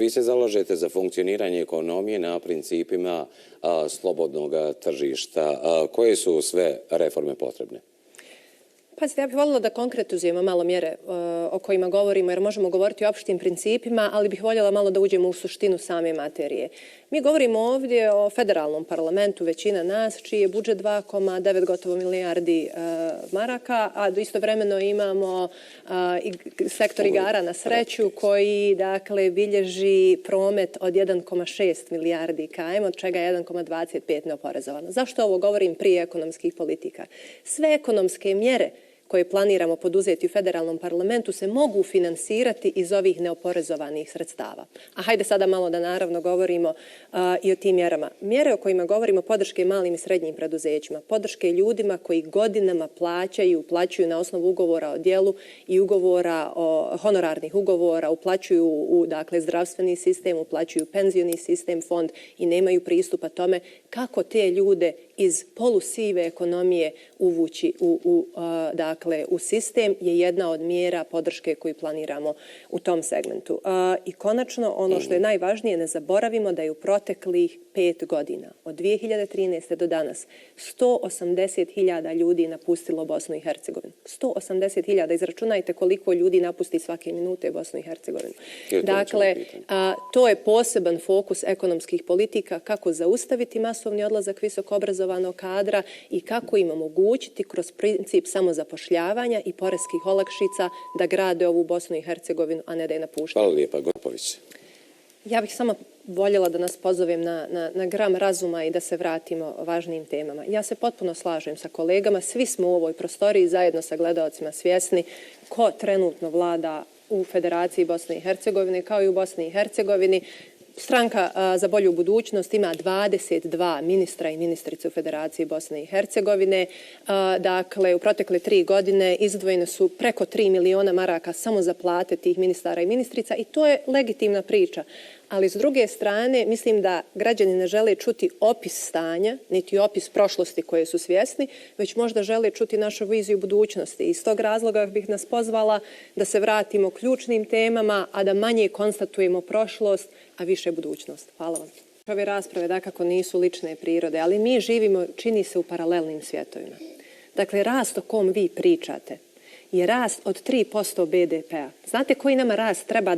Vi se zalažete za funkcioniranje ekonomije na principima slobodnog tržišta. Koje su sve reforme potrebne? Pazite, ja bih voljela da konkretizujemo malo mjere o kojima govorimo, jer možemo govoriti o opštim principima, ali bih voljela malo da uđemo u suštinu same materije. Mi govorimo ovdje o federalnom parlamentu, većina nas, čiji je budžet 2,9 gotovo milijardi maraka, a istovremeno imamo sektor igara na sreću koji, dakle, bilježi promet od 1,6 milijardi km, od čega je 1,25 neoporezovano. Zašto ovo govorim prije ekonomskih politika? Sve ekonomske mjere koje planiramo poduzeti u federalnom parlamentu se mogu finansirati iz ovih neoporezovanih sredstava. A hajde sada malo da naravno govorimo i o tim mjerama. Mjere o kojima govorimo, podrške malim i srednjim preduzećima, podrške ljudima koji godinama uplaćuju na osnovu ugovora o djelu i ugovora honorarnih ugovora, uplaćuju u, dakle, zdravstveni sistem, uplaćuju penzioni sistem, fond i nemaju pristupa tome kako te ljude iz polusive ekonomije uvući dakle, u sistem je jedna od mjera podrške koju planiramo u tom segmentu. I konačno, ono što je najvažnije, ne zaboravimo da je u proteklih 5 godina, od 2013. do danas, 180.000 ljudi napustilo Bosnu i Hercegovinu. 180.000, izračunajte koliko ljudi napusti svake minute Bosnu i Hercegovinu. Dakle, to je poseban fokus ekonomskih politika, kako zaustaviti masovni odlazak visokoobrazovanog kadra i kako im omogućiti kroz princip samozapošljavanja i poreskih olakšica da grade ovu Bosnu i Hercegovinu, a ne da je napuštaju. Hvala lijepa, Gopović. Ja bih samo voljela da nas pozovem na gram razuma i da se vratimo važnijim temama. Ja se potpuno slažem sa kolegama, svi smo u ovoj prostoriji zajedno sa gledaocima svjesni ko trenutno vlada u Federaciji Bosne i Hercegovine, kao i u Bosni i Hercegovini. Stranka za bolju budućnost ima 22 ministra i ministrice u Federaciji Bosne i Hercegovine. Dakle, u protekle 3 godine izdvojene su preko 3 miliona maraka samo za plate tih ministara i ministrica i to je legitimna priča. Ali s druge strane, mislim da građani ne žele čuti opis stanja, niti opis prošlosti koje su svjesni, već možda žele čuti našu viziju budućnosti. Iz tog razloga bih nas pozvala da se vratimo ključnim temama, a da manje konstatujemo prošlost, a više budućnost. Hvala vam. Ove rasprave dakako nisu lične prirode, ali mi živimo, čini se, u paralelnim svjetovima. Dakle, rast o kom vi pričate je rast od 3% BDP-a. Znate koji nama rast treba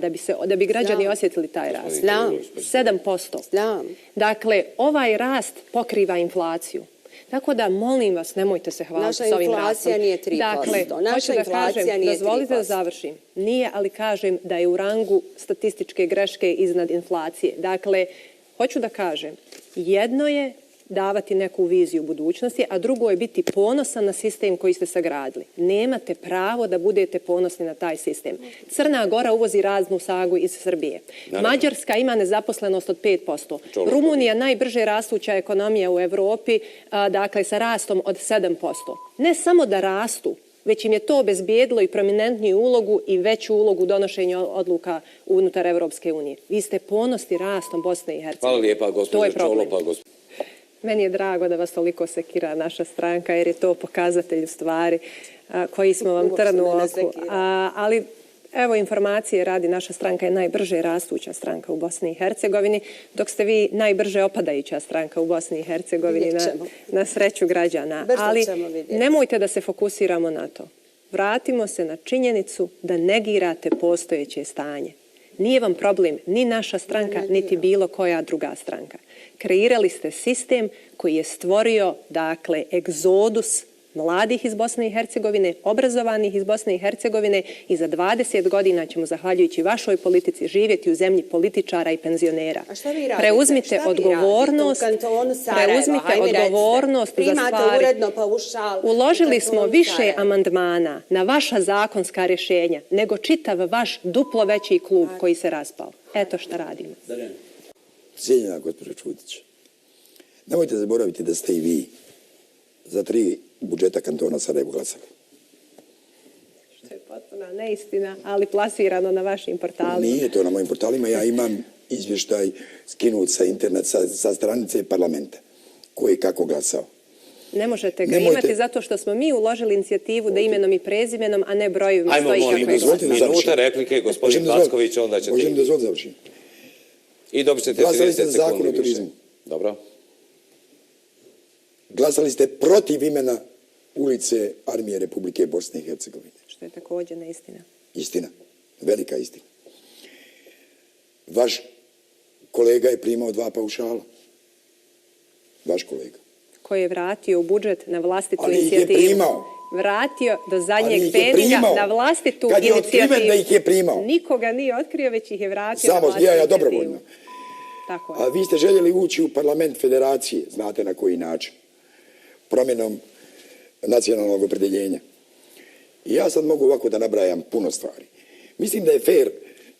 da bi građani osjetili taj rast? Znam. 7%. Znam. Dakle, ovaj rast pokriva inflaciju. Tako da, molim vas, nemojte se hvaliti s ovim rastom. Naša inflacija nije 3%. Dakle, Naša inflacija nije 3%. Dozvolite da završim. Nije, ali kažem da je u rangu statističke greške iznad inflacije. Dakle, hoću da kažem, jedno je davati neku viziju budućnosti, a drugo je biti ponosan na sistem koji ste sagradili. Nemate pravo da budete ponosni na taj sistem. Crna Gora uvozi raznu sagu iz Srbije. Mađarska ima nezaposlenost od 5%. Rumunija najbrže rastuća ekonomija u Evropi, dakle sa rastom od 7%. Ne samo da rastu, već im je to obezbijedilo i prominentniju ulogu i veću ulogu u donošenju odluka unutar Evropske unije. Vi ste ponosni rastom Bosne i Hercegovine. Hvala lijepa, gospođo Čolopa. Meni je drago da vas toliko sekira naša stranka, jer je to pokazatelj u stvari koji smo vam trnu u oku. Ali evo informacije radi, naša stranka je najbrže rastuća stranka u Bosni i Hercegovini, dok ste vi najbrže opadajuća stranka u Bosni i Hercegovini na sreću građana. Ali nemojte da se fokusiramo na to. Vratimo se na činjenicu da negirate postojeće stanje. Nije vam problem ni naša stranka, niti bilo koja druga stranka. Kreirali ste sistem koji je stvorio, dakle, egzodus mladih iz Bosne i Hercegovine, obrazovanih iz Bosne i Hercegovine i za 20 godina ćemo, zahvaljujući vašoj politici, živjeti u zemlji političara i penzionera. A šta vi radite? Preuzmite odgovornost za stvari. Uložili smo više amandmana na vaša zakonska rješenja nego čitav vaš duplo veći klub koji se raspao. Eto šta radimo. Cijenjena gospođo Čutić, nemojte zaboraviti da ste i vi za 3 budžeta kantona Sarajevo glasali. Što je potpuna neistina, ali plasirano na vašim portalima. Nije to na mojim portalima, ja imam izvještaj skinut sa interneta, sa stranice parlamenta, koji je kako glasao. Ne možete ga imati zato što smo mi uložili inicijativu da imenom i prezimenom, a ne brojevima stoji kako je glasao. Minuta replike, gospodin Packović, onda ćete... Možem dozvoliti završim. I dobit ćete Glasali ste 30 za Zakon sekundi o više. turizmu. Dobro. Glasali ste protiv imena ulice Armije Republike Bosne i Hercegovine. Što je također neistina. Istina. Velika istina. Vaš kolega je primao 2 paušala. Vaš kolega. Koji je vratio u budžet na vlastitu Ali ih je inicijativu. primao. Vratio do Ali zadnjeg ih je peniga primao. na vlastitu Kad je inicijativu. otkriven da ih je primao. Nikoga nije otkrio, već ih je vratio na Samo vlastitu ja inicijativu. dobrovoljno. Tako je. A vi ste željeli ući u parlament federacije, znate na koji način? Promjenom nacionalnog opredjeljenja. I ja sad mogu ovako da nabrajam puno stvari. Mislim da je fair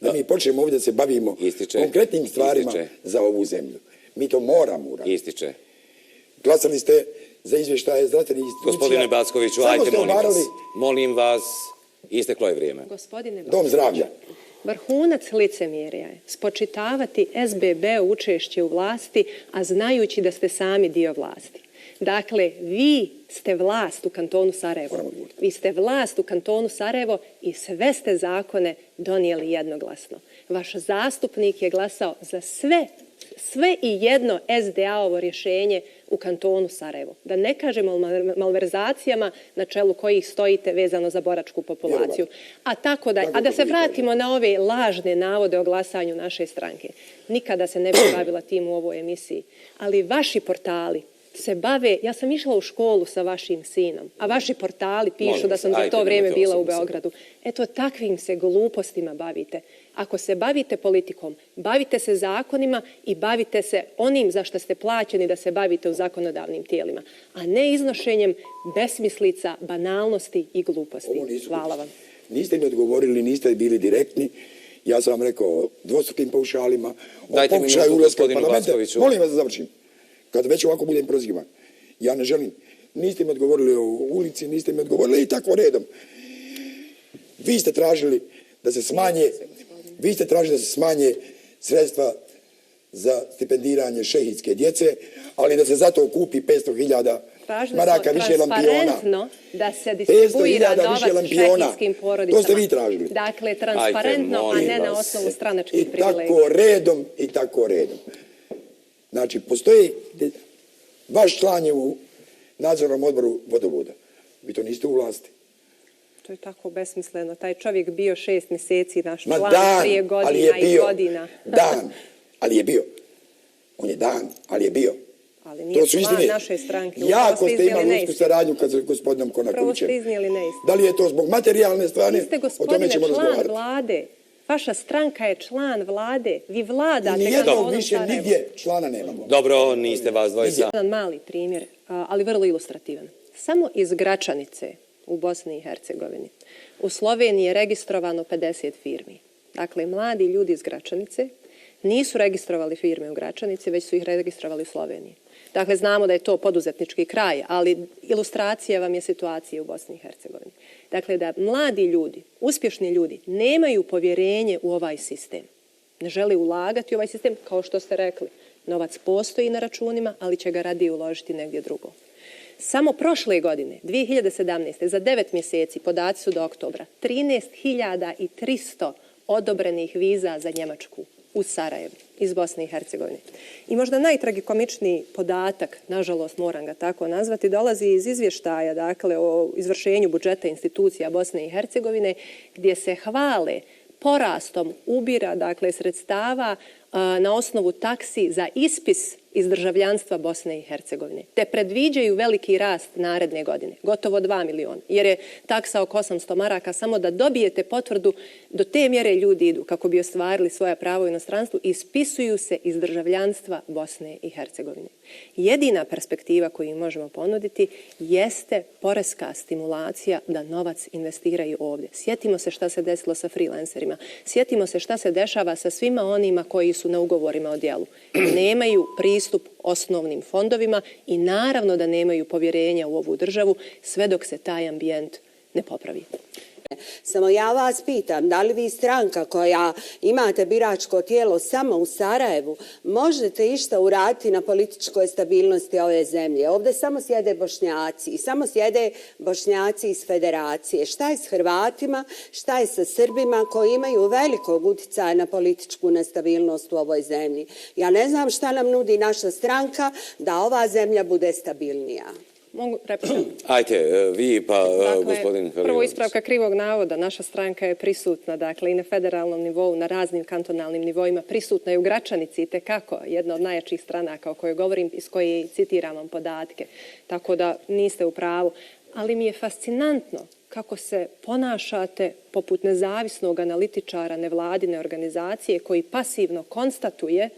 da mi počnemo ovdje da se bavimo konkretnim stvarima za ovu zemlju. Mi to moramo uraditi. Ističe. Glasali ste za izvještaje zdravstvenih institucija. Gospodine Backoviću, Samo ajte, ste molim vas. obarali Molim vas, isteklo je vrijeme. Gospodine Dom zdravlja. Vrhunac licemjerja je spočitavati SBB učešće u vlasti, a znajući da ste sami dio vlasti. Dakle, vi ste vlast u kantonu Sarajevo. Vi ste vlast u kantonu Sarajevo i sve ste zakone donijeli jednoglasno. Vaš zastupnik je glasao za sve i jedno SDA-ovo rješenje u kantonu Sarajevo. Da ne kažemo o malverzacijama na čelu kojih stojite vezano za boračku populaciju. A da se vratimo na ove lažne navode o glasanju naše stranke. Nikada se ne bi bavila tim u ovoj emisiji. Ali vaši portali se bave, ja sam išla u školu sa vašim sinom, a vaši portali pišu da sam za to vrijeme bila u Beogradu. Eto, takvim se glupostima bavite. Ako se bavite politikom, bavite se zakonima i bavite se onim za što ste plaćeni da se bavite u zakonodavnim tijelima, a ne iznošenjem besmislica, banalnosti i gluposti. Hvala vam. Niste mi odgovorili, niste bili direktni. Ja sam vam rekao o dvostrukim paušalima, o pokušaju ulaska u parlamente. Molim vas da završim. Kad već ovako budem prozivan. Ja ne želim. Niste mi odgovorili o ulici, niste mi odgovorili i tako redom. Vi ste tražili da se smanje sredstva za stipendiranje šehidske djece, ali da se zato kupi 500.000 maraka više lampiona. Da se distribuira novac šehijskim porodicama. To ste vi tražili. Dakle, transparentno, a ne na osnovu stranačkih privilegija. I tako redom. Znači, postoji, vaš član je u nadzornom odboru vodovoda. Vi to niste u vlasti. To je tako besmisleno. Taj čovjek bio 6 mjeseci naš član prije godina i godina. Ali je bio. On je ali je bio. Ali nije član naše stranke. Jako ste imali usku saradnju sa gospodinom Konakovićem. Prvo ste iznijeli neistinu. Da li je to zbog materijalne stvari? Vi ste, gospodine, član vlade. Vaša stranka je član vlade. Vi vladate. Nijednog više nigdje člana nemamo. Dobro, niste vas dvojica. Jedan mali primjer, ali vrlo ilustrativan. Samo iz Gračanice u Bosni i Hercegovini u Sloveniji je registrovano 50 firmi. Dakle, mladi ljudi iz Gračanice nisu registrovali firme u Gračanici, već su ih registrovali u Sloveniji. Dakle, znamo da je to poduzetnički kraj, ali ilustracija vam je situacija u Bosni i Hercegovini. Dakle, da mladi ljudi, uspješni ljudi, nemaju povjerenje u ovaj sistem. Ne žele ulagati u ovaj sistem, kao što ste rekli. Novac postoji na računima, ali će ga radije uložiti negdje drugo. Samo prošle godine, 2017. za 9 mjeseci, podaci su do oktobra, 13.300 odobrenih viza za Njemačku u Sarajevu, iz Bosne i Hercegovine. I možda najtragikomičniji podatak, nažalost moram ga tako nazvati, dolazi iz izvještaja, dakle, o izvršenju budžeta institucija Bosne i Hercegovine, gdje se hvale porastom ubira, dakle, sredstava na osnovu taksi za ispis iz državljanstva Bosne i Hercegovine. Te predviđaju veliki rast naredne godine, gotovo 2 miliona, jer je taksa oko 800 maraka, samo da dobijete potvrdu, do te mjere ljudi idu kako bi ostvarili svoja prava u inostranstvu, ispisuju se iz državljanstva Bosne i Hercegovine. Jedina perspektiva koju možemo ponuditi jeste poreska stimulacija da novac investiraju ovdje. Sjetimo se šta se desilo sa freelancerima. Sjetimo se šta se dešava sa svima onima koji su na ugovorima o djelu. Nemaju pristup osnovnim fondovima i naravno da nemaju povjerenja u ovu državu sve dok se taj ambijent ne popravi. Samo ja vas pitam, da li vi stranka koja imate biračko tijelo samo u Sarajevu, možete išta uraditi na političkoj stabilnosti ove zemlje? Ovdje samo sjede Bošnjaci i samo sjede Bošnjaci iz Federacije. Šta je s Hrvatima, šta je sa Srbima koji imaju velikog utjecaja na političku nestabilnost u ovoj zemlji? Ja ne znam šta nam nudi naša stranka da ova zemlja bude stabilnija. Mogu replicirati? Ajde, vi pa gospodin Felilović. Prvo ispravka krivog navoda. Naša stranka je prisutna, dakle, i na federalnom nivou, na raznim kantonalnim nivoima, prisutna je u Gračanici, itekako, jedna od najjačih stranaka o kojoj govorim, iz koje citiram vam podatke. Tako da niste u pravu. Ali mi je fascinantno kako se ponašate poput nezavisnog analitičara nevladine organizacije koji pasivno konstatuje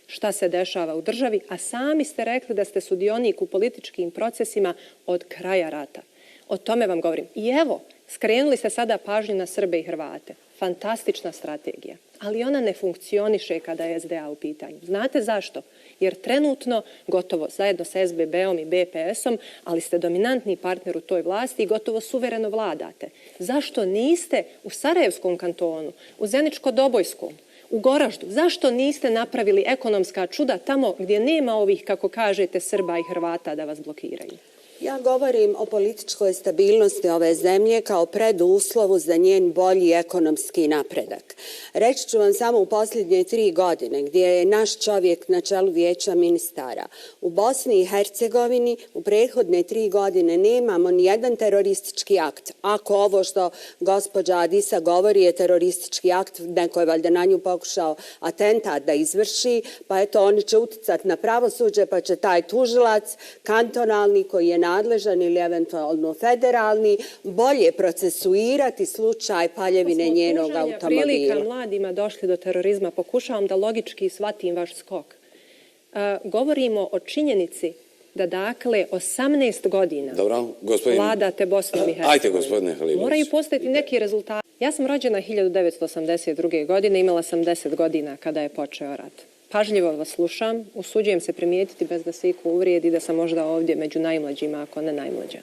šta se dešava u državi, a sami ste rekli da ste sudionik u političkim procesima od kraja rata. O tome vam govorim. I evo, skrenuli ste sada pažnju na Srbe i Hrvate. Fantastična strategija. Ali ona ne funkcioniše kada je SDA u pitanju. Znate zašto? Jer trenutno, gotovo zajedno sa SBB-om i BPS-om, ali ste dominantni partner u toj vlasti i gotovo suvereno vladate. Zašto niste u Sarajevskom kantonu, u Zeničko-Dobojskom, u Goraždu? Zašto niste napravili ekonomska čuda tamo gdje nema ovih, kako kažete, Srba i Hrvata da vas blokiraju? Ja govorim o političkoj stabilnosti ove zemlje kao preduslovu za njen bolji ekonomski napredak. Reći ću vam samo u posljednje 3 godine gdje je naš čovjek na čelu vijeća ministara. U Bosni i Hercegovini u prethodne 3 godine nemamo nijedan teroristički akt. Ako ovo što gospođa Adisa govori je teroristički akt, neko je valjda na nju pokušao atentat da izvrši, pa eto oni će uticati na pravosuđe, pa će taj tužilac kantonalni koji je nadležan ili eventualno federalni bolje procesuirati slučaj paljevine njenog automobila. Prilika mladima došli do terorizma. Pokušavam da logički shvatim vaš skok. Govorimo o činjenici da dakle 18 godina vladate Bosnom i Hercegovinom. Ajde, gospodine Halilović. Moraju postojati neki rezultati. Ja sam rođena 1982. godine, imala sam 10 godina kada je počeo rat. Pažljivo vas slušam, usuđujem se primijetiti bez da se iko uvrijedi da sam možda ovdje među najmlađima, ako ne najmlađa.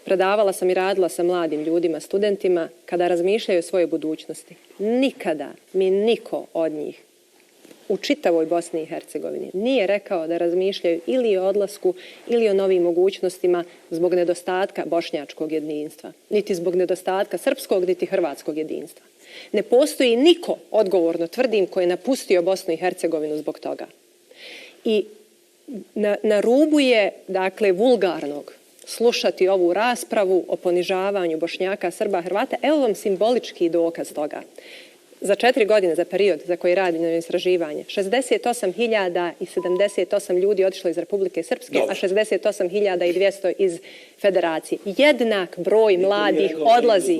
Predavala sam i radila sa mladim ljudima, studentima, kada razmišljaju o svojoj budućnosti. Nikada mi niko od njih u čitavoj Bosni i Hercegovini nije rekao da razmišljaju ili o odlasku ili o novim mogućnostima zbog nedostatka bošnjačkog jedinstva, niti zbog nedostatka srpskog, niti hrvatskog jedinstva. Ne postoji niko, odgovorno tvrdim, koji je napustio Bosnu i Hercegovinu zbog toga. I na rubu je, dakle, vulgarnog slušati ovu raspravu o ponižavanju Bošnjaka, Srba, Hrvata. Evo vam simbolički dokaz toga. Za 4 godine, za period za koji radim na istraživanje, 68.078 ljudi otišlo iz Republike Srpske, a 68.200 iz Federacije. Jednak broj mladih odlazi.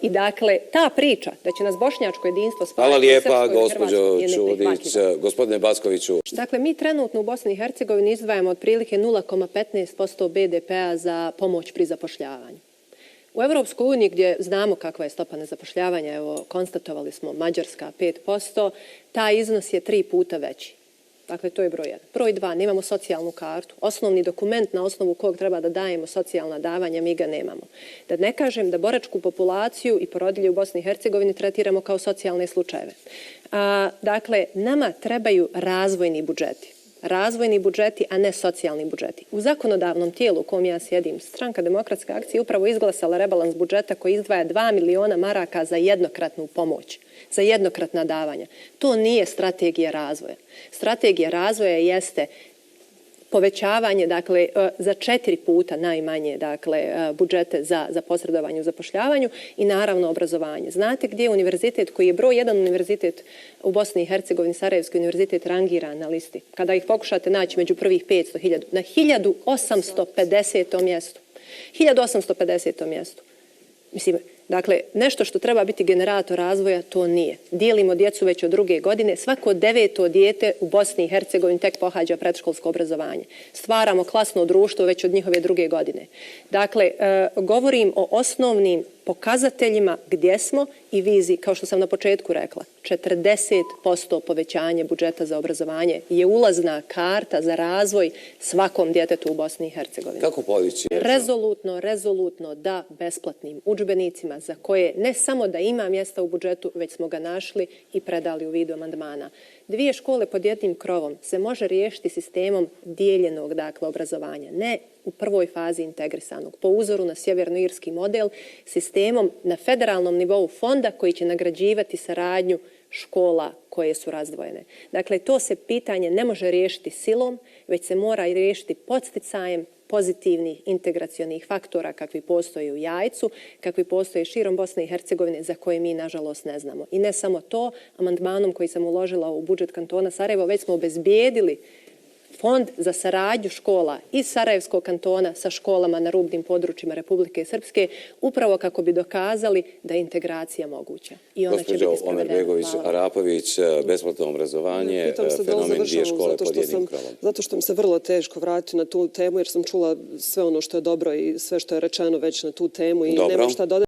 I dakle, ta priča da će nas bošnjačko jedinstvo spavati... Hvala lijepa, gospođo Čudić. Gospodine Baskoviću. Dakle, mi trenutno u Bosni i Hercegovini izdvajamo otprilike 0,15% BDP-a za pomoć pri zapošljavanju. U Europskoj uniji, gdje znamo kakva je stopa nezapošljavanja, evo, konstatovali smo Mađarska 5%, taj iznos je 3 puta veći. Dakle, to je broj 1. Broj 2, nemamo socijalnu kartu. Osnovni dokument na osnovu kog treba da dajemo socijalna davanja, mi ga nemamo. Da ne kažem da boračku populaciju i porodilje u Bosni i Hercegovini tretiramo kao socijalne slučajeve. Dakle, nama trebaju razvojni budžeti. Razvojni budžeti, a ne socijalni budžeti. U zakonodavnom tijelu u kom ja sjedim, Stranka demokratske akcije upravo izglasala rebalans budžeta koji izdvaja 2 miliona maraka za jednokratnu pomoć, za jednokratna davanja. To nije strategija razvoja. Strategija razvoja jeste povećavanje, dakle, za 4 puta najmanje, dakle, budžete za posredovanje u zapošljavanju i naravno obrazovanje. Znate gdje je univerzitet koji je broj 1 univerzitet u Bosni i Hercegovini, Sarajevski univerzitet, rangiran na listi? Kada ih pokušate naći među prvih 500.000, na 1850. mjestu. 1850. mjestu. Mislim, dakle, nešto što treba biti generator razvoja, to nije. Dijelimo djecu već od 2. godine. Svako 9. dijete u Bosni i Hercegovini tek pohađa predškolsko obrazovanje. Stvaramo klasno društvo već od njihove 2. godine. Dakle, govorim o osnovnim pokazateljima gdje smo i viziji, kao što sam na početku rekla, 40% povećanje budžeta za obrazovanje je ulazna karta za razvoj svakom djetetu u Bosni i Hercegovini. Kako podići? Rezolutno da besplatnim udžbenicima za koje ne samo da ima mjesta u budžetu, već smo ga našli i predali u vidu amandmana. 2 škole pod jednim krovom se može riješiti sistemom dijeljenog, dakle, obrazovanja, ne u prvoj fazi integrisanog, po uzoru na sjevernoirski model, sistemom na federalnom nivou fonda koji će nagrađivati saradnju škola koje su razdvojene. Dakle, to se pitanje ne može riješiti silom, već se mora riješiti podsticajem pozitivnih integracionih faktora kakvi postoje u Jajcu, kakvi postoje širom Bosne i Hercegovine, za koje mi, nažalost, ne znamo. I ne samo to, amandmanom koji sam uložila u budžet kantona Sarajevo, već smo obezbijedili fond za saradnju škola iz Sarajevskog kantona sa školama na rubnim područjima Republike Srpske, upravo kako bi dokazali da je integracija moguća. I ona će biti sprovedena. Gospođo Omerbegović, besplatno obrazovanje, fenomen 2 škole pod jednim krovom. Zato što mi se vrlo teško vratiti na tu temu, jer sam čula sve ono što je dobro i sve što je rečeno već na tu temu i nemam šta dodati.